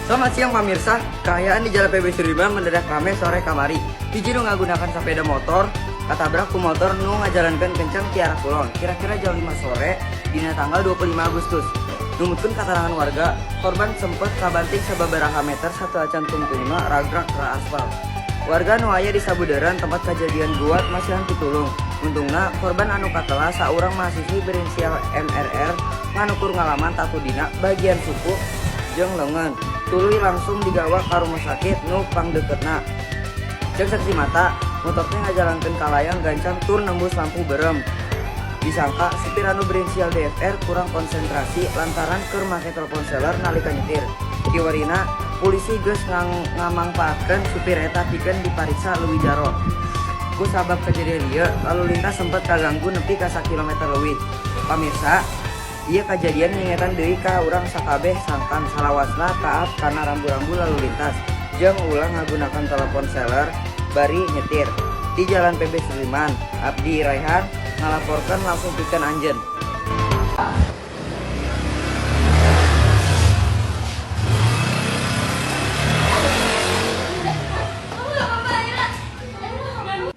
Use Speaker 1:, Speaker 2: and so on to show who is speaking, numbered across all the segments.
Speaker 1: Selamat siang, pemirsa. Kaayaan di Jalan PB Sudirman mendadak rame sore kamari. Hiji nu ngagunakan sepeda motor katabrak ku motor nu ngajalankeun kenceng ti arah kulon. Kira-kira jam 5 sore dina tanggal 25 Agustus. Numutkeun katerangan warga, korban sempet kabanting sababaraha meter sateuacan tungtungna ragrak ke aspal. Warga nu aya di sabudeureun tempat kejadian guat masihan pitulung. Untungna korban anu katelah saurang mahasiswi berinisial MRR ngan ukur ngalaman tatu dina bagian suku jeung leungeun. Tuluy langsung digawa ka rumah sakit nu pangdeukeutna. Cek saksi mata, motor teh ngajalankeun kalayang gancang tur nembus lampu beureum. Disangka supir anu berinisial DFR kurang konsentrasi lantaran keur make telepon seluler nalika nyetir. Kiwarina polisi geus ngamangpaatkeun supir eta pikeun dipariksa leuwih jaro. Ku sabab kejadian ieu, lalu lintas sempet kaganggu nepi ka sakilometer leuwih. Pamirsa, ieu kejadian ngingetan deui ka urang sakabeh sangkan salawasna taat kana rambu-rambu lalu lintas jeung ulah ngagunakan telepon seluler bari nyetir. Di Jalan PB Sudirman, Abdi Raihan ngalaporkan langsung pikeun anjeun.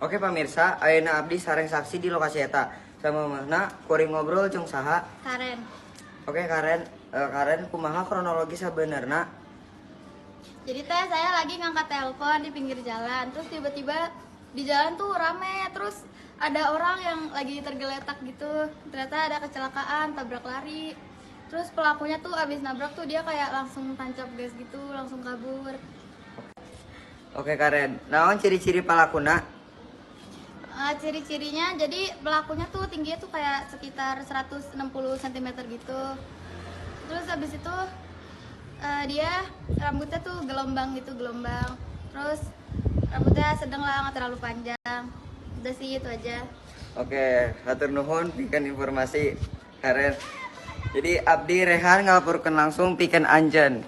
Speaker 1: Oke pamirsa, ayeuna abdi sareng saksi di lokasi eta. Samemehna kuring ngobrol jeung saha?
Speaker 2: Karen.
Speaker 1: Oke Karen, Karen, kumaha kronologi sabenerna?
Speaker 2: Jadi teh saya lagi ngangkat telepon di pinggir jalan, terus tiba-tiba di jalan tuh rame, terus ada orang yang lagi tergeletak gitu. Ternyata ada kecelakaan, tabrak lari. Terus pelakunya tuh abis nabrak tuh dia kayak langsung tancap gas gitu, langsung kabur.
Speaker 1: Oke Karen, naon ciri-ciri palakuna?
Speaker 2: Ciri-cirinya jadi pelakunya tuh tingginya tuh kayak sekitar 160 cm gitu. Terus abis itu dia rambutnya tuh gelombang gitu, gelombang. Terus rambutnya sedang lah, nggak terlalu panjang. Udah sih, itu aja.
Speaker 1: Oke, hatur nuhun pikeun informasi, Karen. Jadi Abdi Rehan ngalaporkeun langsung pikeun anjeun.